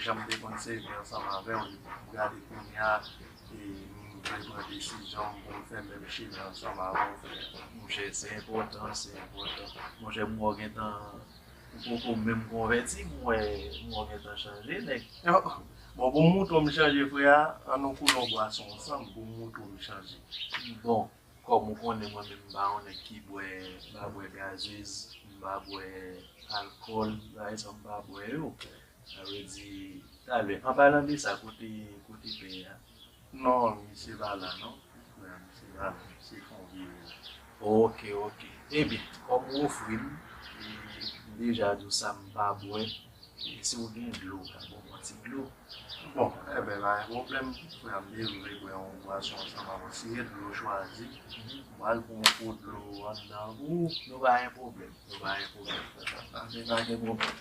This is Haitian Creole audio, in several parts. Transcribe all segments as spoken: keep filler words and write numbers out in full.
Jan m te konn sèvi ansanm avè w, epi pou gade kounye a, e m vle pran desizyon m pou m fè menm chemen ansanm avè w, frè. Monchè, se enpòtan, se enpòtan. Monchè, m wè w gentan, ou poko menm konvèti, m wè, m wè w gentan chanje, nèg. Bon, pou m moutre w m chanje, frè a, ann nou koule yon bwason ansanm pou m moutre w m chanje. Bon, kòm ou konnen, mwen menm m pa yon nèg ki bwè, m pa bwè gazez, m pa bwè alkòl, bagay sa m pa bwè yo. Sa vle di, talè. An palan de sa, kote, kote pè a? Non, misye pa la, non. Frè, misye pa la, misye fè yon vire la. Ok, ok. Ebyen, kòm ou ofri m, e, m deja di w sa m pa bwè, e si w gen dlo, w ka ban m yon ti dlo. Bon, ebyen, pa gen pwoblèm. Frè, m te vle bwè yon bwason ansanm avè w. Si se dlo w chwazi, m pral pran yon po dlo anndan pou ou. Nou pa gen pwoblèm, nou pa gen pwoblèm. Ebyen, pa gen pwoblèm.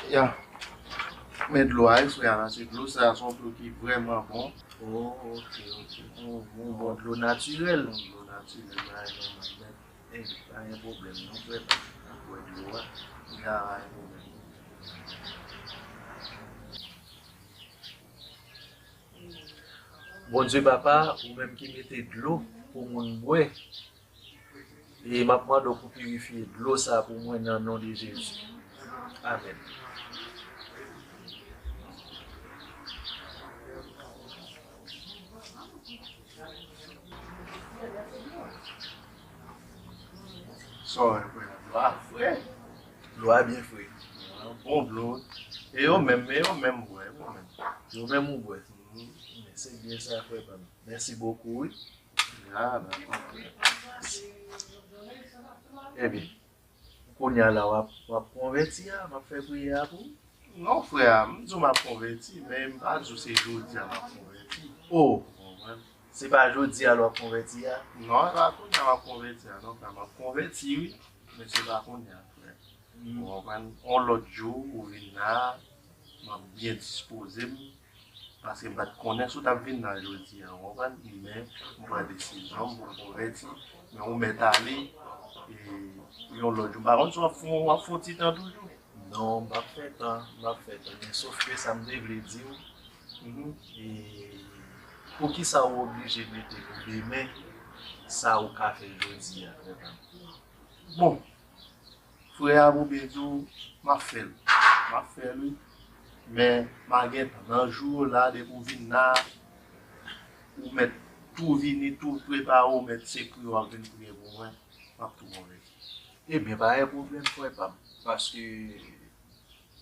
Ya. Men dlo a, wi, frè a, paske dlo sa a se yon dlo ki vrèman bon. Oh, ok, ok. Yon bon, bon dlo natirèl. Yon dlo natirèl, bagay nòmal nèt. Ebyen, pa gen pwoblèm non, frè pa m. N ap bwè dlo a. Ya, pa gen pwoblèm. Bondye Papa, ou menm ki mete dlo pou moun bwè, e m ap mande w pou pirifye dlo sa pou mwen nan non de Jezi. Amèn. Sa w wè, frè, dlo a fre. Dlo a byen fre. Bon dlo. E yo menm, e yo menm bwè, yo menm. Yo menm ou bwè. Mhm. Men se byen sa, frè pa m. Mèsi bokou, wi. Ah, dakò, frè. Ebyen, kounye a la, w ap, w ap konvèti a, m ap fè priyè a pou ou. Non, frè, m di w m ap konvèti, men m pa di w se jodi a m ap konvèti. Oh! Ou konprann? Se pa jodi a l w ap konvèti a? Non, e pa kounye a m ap konvèti a, non, frè, m ap konvèti, wi. Men se pa kounye a, frè. Mm. Ou konprann? On lòt jou, ou vin la, m ap byen dispoze m. Paske m pa t konnen si w t ap vin la jodi a, ou konprann? Men m pran desizyon m pou m konvèti. Men ou mèt ale, e, yon lòt jou. M pa konn si w ap fè, w ap fè yon ti tan toujou. Non, m p ap fè tan, m p ap fè tan. Men sof ke sa m te vle di w, mhm, e, poukisa w oblije mete pou demen sa ou ka fè jodi a, frè pa m? Bon, frè a, pou byen di w, m ap fè l. M ap fè l, wi. Men, m a gen tan. Nan jou yo la, depi w vin la, ou mèt tou vini, tou prepare, ou mèt se priye, w ap vin priye pou mwen. M ap tou konvèti. Ebyen, pa gen pwoblèm, frè pa m. Paske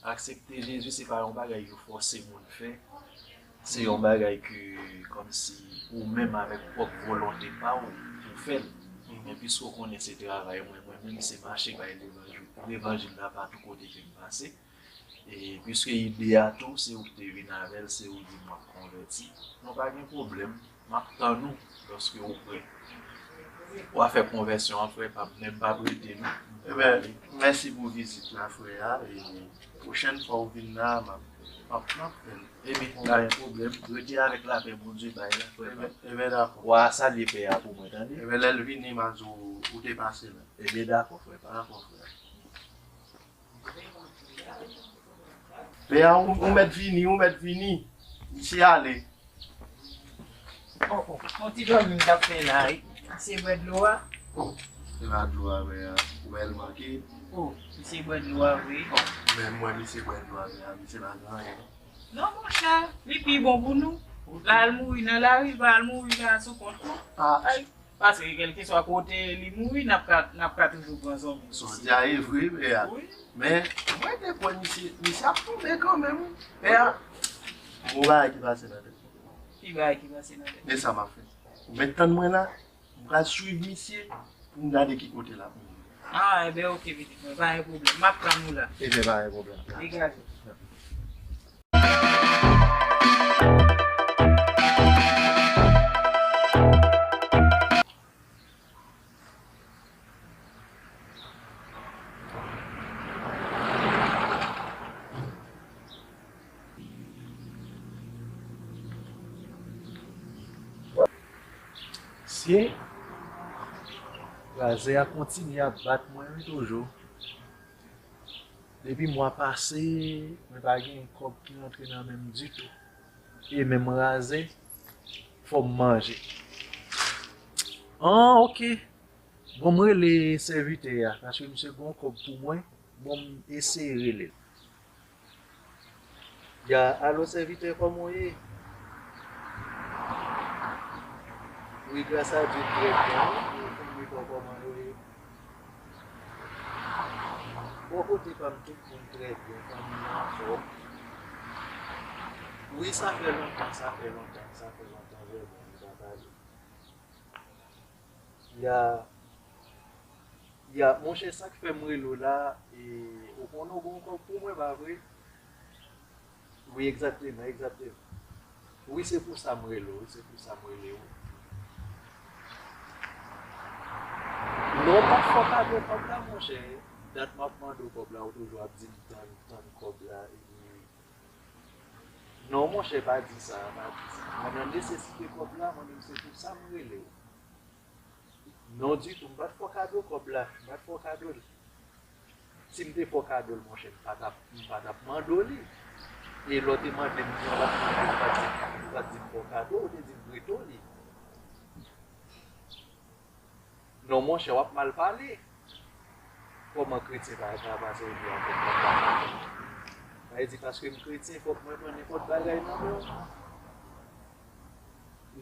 aksepte Jezi, se pa yon bagay yo fòse moun fè. Se yon bagay ke, kòmsi, ou menm avèk pwòp volonte pa w, ou fè l. Men piske w konnen se travay mwen, mwen menm se mache bay levanjil, levanjil la pa tou kote ke m pase. E piske ide a tou, se ou ki te vin avè l, se ou di m w ap konvèti. Non, pa gen pwoblèm. M ap tann ou lòske ou prè. W a fè konvèsyon an, frè pa m, men m p ap rete non. Ebyen, mèsi pou vizit la, frè a. E pwochèn fwa ou vin la, m ap, m ap, m ap fè l. Ebyen, pa gen pwoblèm. Rete avèk lapè Bondye bay la, frè pa m. Ebyen, ebyen, dakò. W a salye pè a pou mwen, tande? Ebyen, lè l vini, m a di w, ou te pase la. Ebyen, dakò, frè pa m. Dakò, frè. Pè a, ou, ou mèt vini, ou mèt vini. Misye ale. Oh, oh, yon ti dòmi m t ap fè la, wi. Misye bwè dlo a. Se pa dlo a, pè a. Ou wè l manke. Oh, misye bwè dlo a vre. Oh, men mwen, misye bwè dlo a, pè a. Misye pa gen anyen. Non, monchè, li pi bon pou nou. La, al mouri nan lari, pa al mouri la sou kont nou. Ah. Ay. Paske kèlkeswa kote li mouri, n ap ka, n ap ka toujou pran zonbi. Sa w di a e vre, pè a. Wi. Men, mwen te kwè misye, misye ap tonbe kanmenm, wi. Pè a, gon bagay ki pase nan tèt mwen. Ki bagay ki pase nan tèt ou? Men sa m ap fè. Ou mèt tann mwen la, m pral swiv misye pou m gade ki kote l ap mouri. Ah, enben, oke, pitit mwen, pa gen pwoblèm. M ap tann ou la. Ebyen, pa gen pwoblèm. Degaje. Ke razè a kontinye ap bat mwen wi toujou. Depi mwa pase, mwen pa gen kòb ki rantre nan men m ditou. E menm razè, fò m manje. An, oke. Bon, m rele sèvitè a, paske misye gon kòb pou mwen. Bon, m eseye rele l. Ya, alo, sèvitè, kòman w ye? Wi, gras a Dye, trè byen, wi. E fanmi pa w, kòman yo ye? Bò kote pa m, tout moun trè byen, fanmi an anfòm. Wi, sa fè lontan, sa fè lontan, sa fè lontan, vrèman, nou pa pale. Ya, ya, monchè, sa k fè m rele w la, e, ou konnen w gen yon kòb pou mwen, pa vre? Wi, egzakteman, egzakteman. Wi, se pou sa m rele w, wi, se pou sa m rele w. Non, m pa t fè w kado kòb la, monchè. Dat m ap mande w kòb la, ou toujou ap di m tann, tann kòb la, epi non, monchè, pa di sa, pa di sa. Mwen nan nesesite kòb la, mwen menm se pou sa m rele w. Non, ditou, m pa t fè w kado kòb la, m pa t fè w kado l. Si m te fè w kado l, monchè, m pa t ap, m pa t ap mande w li. E lè w te mande m li, ou pa t mande, ou pa t di, ou pa t di m fè w kado, ou te di m prete w li. Non, monchè, w ap mal pale. Kòman kretyen pa ka pa sèvi avèk kòb la? Sa vle di, paske m kretyen, fòk mwen pran nenpòt bagay nan men w?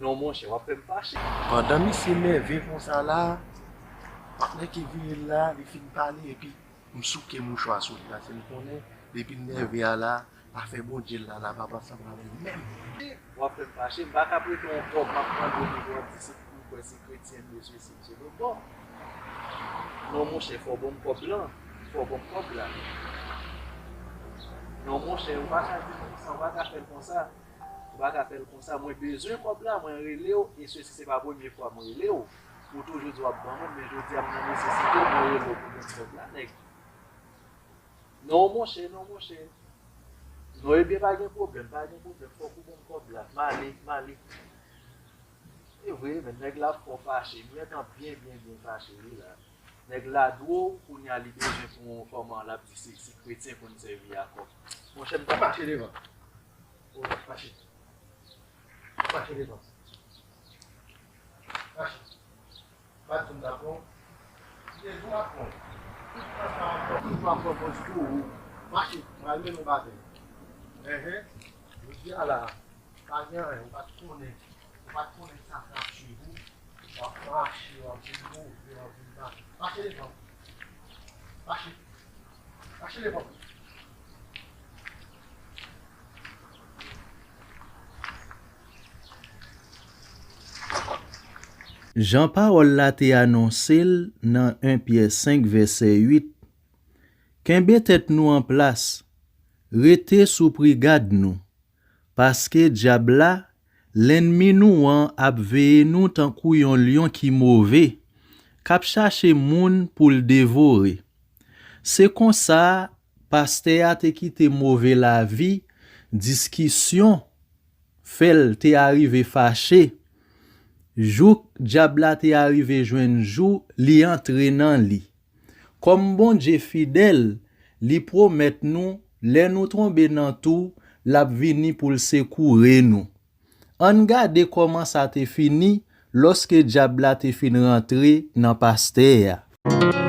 Non, monchè, w ap fè m fache. Pandan misye nève konsa la, patnè ki vire l la, li fin pale, epi m souke mouchwa sou li, paske m konnen, depi l nève a la, afè Bondye l la, l ap ansanm avè l menm. W ap fè m fache, m pa ka prete w yon kòb, m ap mande w, w ap di se pou m kwè se kretyen m ye, se si, se lòt bò. Non, monchè, fò w ban m kòb lan, fò w ban m kòb la. Non, monchè, ou pa ka di m konsa, ou pa ka fè l konsa. Ou pa ka fè l konsa, mwen bezwen kòb la, mwen rele w, e sesi se pa premye fwa mwen rele w. Ou toujou di w ap ban mwen, men jodi a m nan nesesite, mwen rele w pou mwen kòb la, nèg. Non, monchè, non, monchè. Non, ebyen, pa gen pwoblèm, pa gen pwoblèm. Fòk ou ban m kòb la. M ale, m ale. E vre, men nèg la fò fache. M gentan byen, byen, byen fache, wi, la. Nèg la dwo, kounye a li bezwen pou yon kòman, l ap di se, se kretyen konn sèvi a kòb. Monchè, m ta mache devan. O, mache. Mache devan. Mache. Bat pou m ta pran. Kite jou ap pran. Tout tan sa ankò. Tout tan ankò, mwen tou ou. Mache, mwen al mennen w batèy. Enhen. Jodi a la, pa gen anyen, ou pa t konnen. Ou pa t konnen sa k ap swiv ou. W ap mache, w ap vin move, w ap vin batèy. Mache devan. Mache. Mache devan. Jan pawòl la te anonse l nan en Pyè senk vèsè uit, kenbe tèt nou an plas, rete sou prigad nou, paske dyab la, lènmi nou an, ap veye nou tankou yon lyon ki move, k ap chache moun pou l devore. Se konsa, pastè a te kite move lavi, diskisyon, fè l te arive fache, jouk dyab la te arive jwenn jou li antre nan li. Kòm Bondye fidèl, li pwomèt nou, lè nou tonbe nan twou, l ap vini pou l sekoure nou. Ann gade kòman sa te fini lòske dyab la te fin rantre nan pastè a.